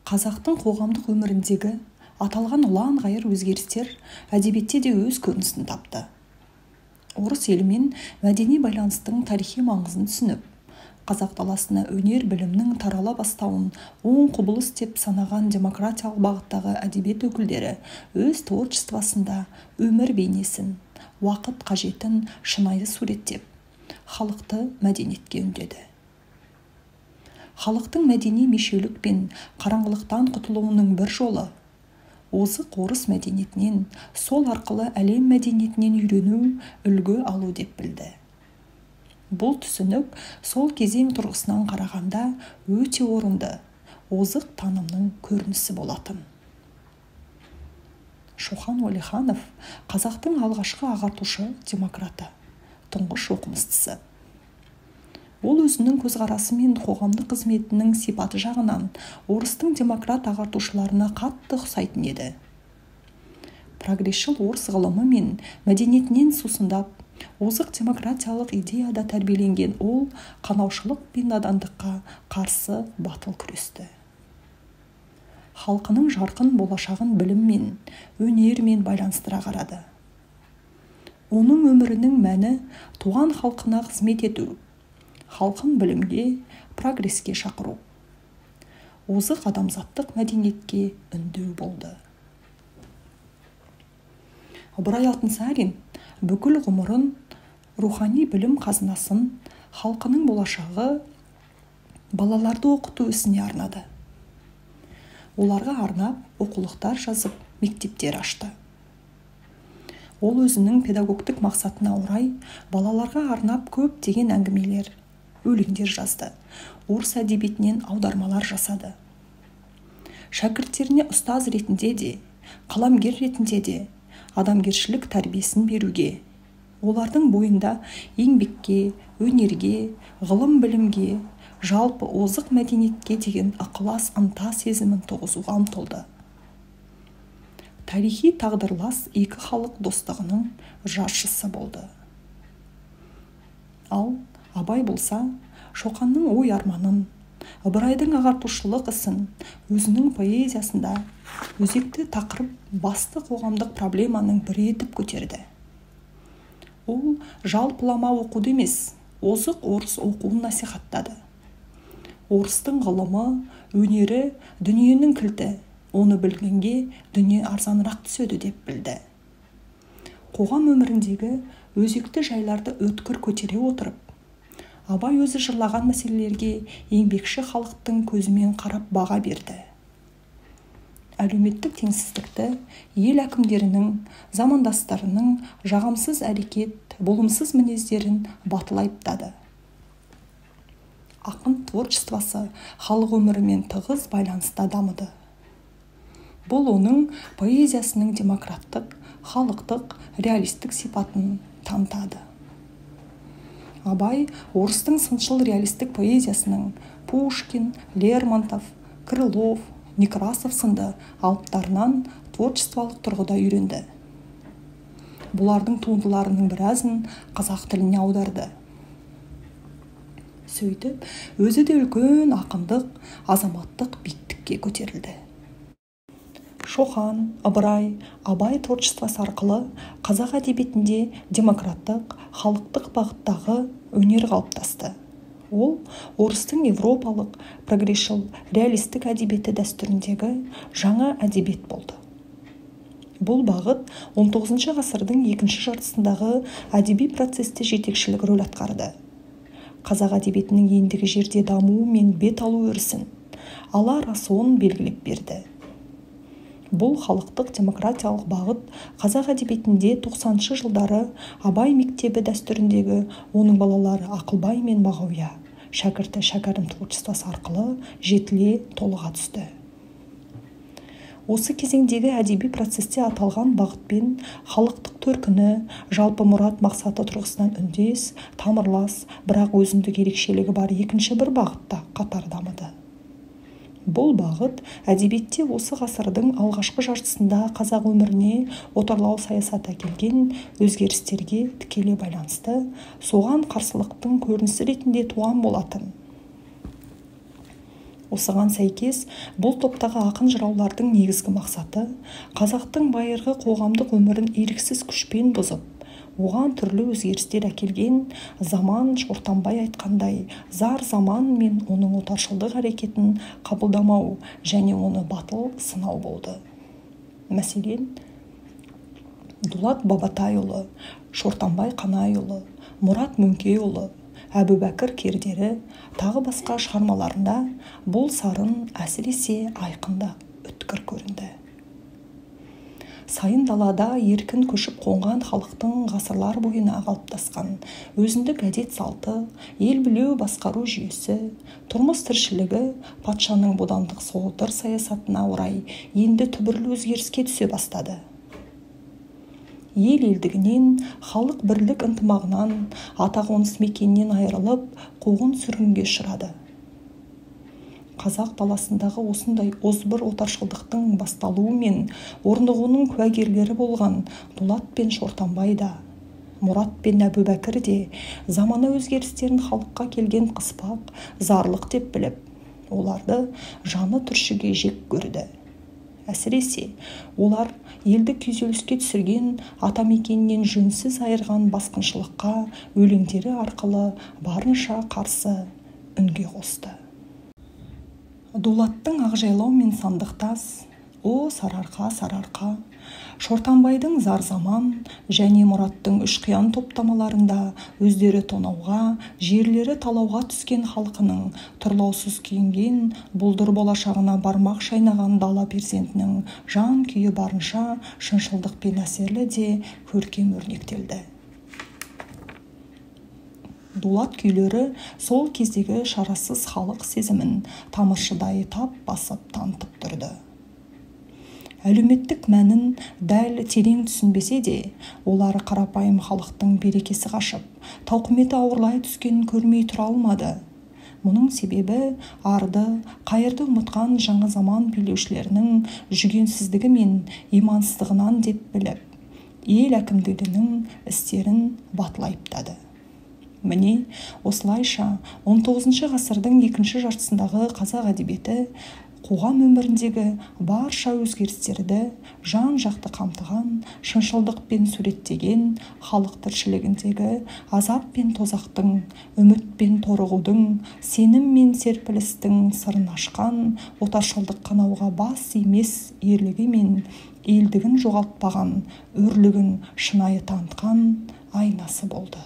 Қазақтың қоғамдық өміріндегі аталған ұлан-ғайыр өзгерістер әдебиетте де өз көрінісін тапты. Орыс елімен мәдени байланыстың тарихи маңызын түсініп, қазақ даласына өнер білімнің тарала бастауын оң құбылыс деп санаған демократиялық бағыттағы әдебиет өкілдері өз творчествосында өмір бейнесін, уақыт қажетін шынайы суреттеп, халықты мәдениетке үндеді. Халықтың мәдени мешеулік пен қараңғылықтан құтылуының бір жолы озық орыс мәдениетінен, сол арқылы әлем мәдениетінен үйрену, үлгі алу деп білді. Бұл түсінік сол кезең тұрғысынан қарағанда өте орынды, озық танымның көрінісі болатын. Шоқан Уәлиханов қазақтың алғашқы ағартушы демократы, тұңғыш оқымыстысы. Ол өзінің көзқарасы мен қоғамдық қызметінің сипаты жағынан орыстың демократ ағартушыларына қатты ұқсайтын еді. Прогресшіл орыс ғылымы мен мәдениетінен сусындап, озық демократиялық идеяда тәрбиеленген ол қанаушылық пен надандыққа қарсы батыл күресті. Халқының жарқын болашағын біліммен, өнермен байланыстыра қарады. Оның өмірінің мәні туған халқына қызмет ету, халқын білімге, прогреске шақыру, озық адамзаттық мәдениетке үндеу болды. Ыбырай Алтынсарин бүкіл ғұмырын рухани білім қазынасын, халқының болашағы, балаларды оқыту ісіне арнады. Оларға арнап оқулықтар жазып, мектептер ашты. Ол өзінің педагогтік мақсатына орай балаларға арнап көптеген әңгімелер, өлеңдер жазды, орыс әдебиетінен аудармалар жасады. Шәкірттеріне ұстаз ретінде де, қаламгер ретінде де адамгершілік тәрбиесін беруге, олардың бойында еңбекке, өнерге, ғылым-білімге, жалпы озық мәдениетке деген ықылас ынта сезімін туғызуға ұмтылды. Тарихи тағдырлас екі халық достығының жаршысы болды. Ал Абай болса, Шоқанның ой арманын, Ыбырайдың ағартушылық ісін өзінің поэзиясында өзекті тақырып, басты қоғамдық проблеманың бірі етіп көтерді. Ол жалпылама оқуды емес, озық орыс оқуын насихаттады. Орыстың ғылымы, өнері дүниенің кілті, оны білгенге дүние арзанырақ түседі деп білді. Қоғам өміріндегі өзекті жайларды өткір көтере отырып, Абай өзі жырлаған мәселелерге еңбекші халықтың көзімен қарап баға берді. Әлеуметтік теңсіздікті, ел әкімдерінің, замандастарының жағымсыз әрекет, болымсыз мінездерін батыл айыптады. Ақын творчествосы халық өмірімен тығыз байланыста дамыды. Бұл оның поэзиясының демократтық, халықтық, реалистік сипатын танытады. Абай орыстың сыншыл реалистік поэзиясының Пушкин, Лермонтов, Крылов, Некрасов сынды алыптарынан творчестволық тұрғыда үйренді. Бұлардың туындыларының біразын қазақ тіліне аударды. Сөйтіп, өзі де үлкен ақындық, азаматтық биіктікке көтерілді. Шоқан, Ыбырай, Абай творчествосы арқылы қазақ әдебиетінде демократтық, халықтық бағыттағы өнер қалыптасты. Ол орыстың европалық, прогресшіл, реалистік әдебиеті дәстүріндегі жаңа әдебиет болды. Бұл бағыт 19 ғасырдың екінші жартысындағы әдеби процесте жетекшілік рөл атқарды. Қазақ әдебиетінің ендігі жерде дамуы мен бет алу өрісін, алар асуын белгілеп берді. Бұл халықтық демократиялық бағыт қазақ әдебиетінде 90-шы жылдары Абай мектебі дәстүріндегі оның балалары Ақылбай мен Мағауия, шәкірті Шәкәрім творчествосы арқылы жетіле толыға түсті. Осы кезеңдегі әдеби процесте аталған бағытпен халықтық төркіні, жалпы мұрат мақсаты тұрғысынан үндес, тамырлас, бірақ өзіндік ерекшелігі бар екінші бір бағытта қатар дамыды. Бұл бағыт әдебиетте осы ғасырдың алғашқы жартысында қазақ өміріне отарлау саясаты әкелген өзгерістерге тікелей байланысты, соған қарсылықтың көрінісі ретінде туған болатын. Осыған сәйкес бұл топтағы ақын-жыраулардың негізгі мақсаты қазақтың байырғы қоғамдық өмірін еріксіз күшпен бұзып, оған түрлі өзгерістер әкелген заман, Шортанбай айтқандай, зар заман мен оның отаршылдық әрекетін қабылдамау және оны батыл сынау болды. Мәселен, Дулат Бабатайұлы, Шортанбай Қанайұлы, Мұрат Мөңкеұлы, Әбубәкір Кердері тағы басқа шығармаларында бұл сарын әсіресе айқын да өткір көрінді. Сайын далада еркін көшіп қонған халықтың ғасырлар бойына қалыптасқан өзіндік әдет-салты, ел билеу басқару жүйесі, тұрмыс тіршілігі патшаның бодандық содыр саясатына орай енді түбірлі өзгеріске түсе бастады. Ел елдігінен, халық бірлік ынтымағынан, ата қоныс мекенінен айырылып, қуғын сүргінге ұшырады. Қазақ даласындағы осындай озбыр отаршылдықтың басталуы мен орнығуының куәгерлері болған Дулат пен Шортанбай да, Мұрат пен Әбубәкір де замана өзгерістерін халыққа келген қыспақ, зарлық деп біліп, оларды жаны түршіге жек көрді. Әсіресе, олар елді күйзеліске түсірген, атамекенінен жөнсіз айырған басқыншылыққа өлеңдері арқылы барынша қарсы үнге қосты. Дулаттың Ақжайлау мен Сандықтас, О Сарыарқа, Сарыарқа, Шортанбайдың Зар заман және Мұраттың Үш қиян топтамаларында өздері тонауға, жерлері талауға түскен халқының тұрлаусыз күйінген, бұлдыр болашағына бармақ шайнаған дала перзентінің жан күйі барынша шыншылдықпен әсерлі де көркем өрнектелді. Дулат күйлері сол кездегі шарасыз халық сезімін тамыршыдай тап басып танытып тұрды. Әлеуметтік мәнін дәл терең түсінбесе де, олар қарапайым халықтың берекесі қашып, тауқыметі ауырлай түскенін көрмей тұра алмады. Мұның себебі арды, қайырды ұмытқан жаңа заман билеушілерінің жүгенсіздігі мен имансыздығынан деп біліп, ел әкімдігінің істерін батыл айыптады. Міне, осылайша 19 ғасырдың екінші жартысындағы қазақ әдебиеті қоғам өміріндегі барша өзгерістерді жан-жақты қамтыған, шыншылдықпен суреттеген, халық тіршілігіндегі азап пен тозақтың, үміт пен торығудың, сенім мен серпілістің сырын ашқан, отаршылдық қанауға бас емес ерлігі мен елдігін жоғалтпаған, өрлігін шынайы танытқан айнасы болды.